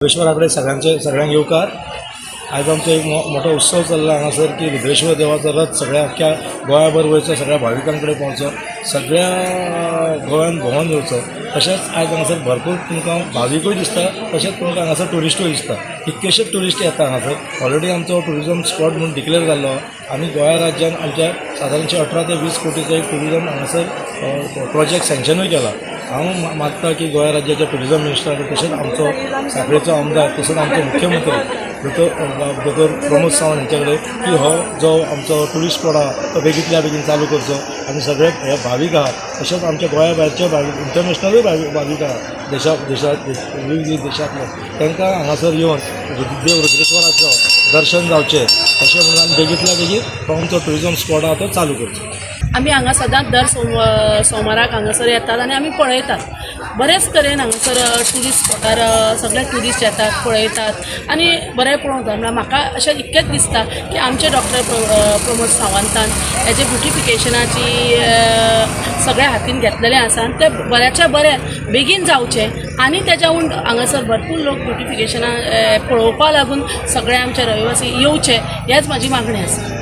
रुद्रेश्वरा कडेन सगळ्यांचे सगळ्यांक येवकार. आयज आमचो एक मोठो उत्सव चल्ला हांगासर की रुद्रेश्वर देवाचो रथ सगळ्या अख्ख्या गोंयाभर वयचो, सगळ्या भाविकां कडेन पावचो, सगळ्या गोंयान भोंवन येवचो. तशेंच आयज हांगासर भरपूर तुमकां भाविकूय दिसता, तशेंच तुमकां हांगासर ट्युरिस्टूय दिसता. कितकेशेच ट्युरिस्ट येता हांगासर. ऑलरेडी आमचो ट्युरिजम स्पॉट म्हणून डिक्लेर जाल्लो आहा आनी गोंया राज्यान आमच्या सादारणशे 18 ते 20 कोटीचो एक ट्युरिजम हांगासर प्रोजेक्ट सँक्शनूय केला. हांव मागता की गोंया राज्याच्या ट्युरिजम मिनिस्टरा, तशेंच आमचो सांखळेचो आमदार, तशेंच आमचो मुख्यमंत्री दोतोर दोतोर प्रमोद सावंत हांचे कडेन की हो जो आमचो ट्युरिस्ट स्पॉट आहा तो बेगींतल्या बेगीन चालू करचो आनी सगळे हे भावीक आहा, तशेंच आमच्या गोंया भायरचे भावीक, इंटरनॅशनलूय भावीक भावीक आहा, देशा देशा विविध देशांतले, तांकां हांगासर येवन देव रुद्रेश्वराचो दर्शन जावचें अशें म्हणून आमी बेगींतल्या बेगीन हो आमचो ट्युरिजम स्पॉट आहा तो चालू करचो. आमी हांगा सदांच दर सोमाराक हांगासर येतात आनी आमी पळयतात. बरेच तरेन हांगासर ट्युरिस्ट स्पॉटार सगळे ट्युरिस्ट येतात, पळयतात आनी बरें पळोवंक वता. म्हणल्यार म्हाका अशें इतकेंच दिसता की आमचे डॉक्टर प्रमोद सावंतान हेजे ब्युटिफिकेशनाची सगळ्या हातीन घेतलेलें आसा आनी तें बऱ्याच्या बरें बेगीन जावचें आनी तेज्याहून हांगासर भरपूर लोक ब्युटिफिकेशना पळोवपा लागून सगळे आमचे रहिवासी येवचे, हेच म्हाजी मागणी आसा.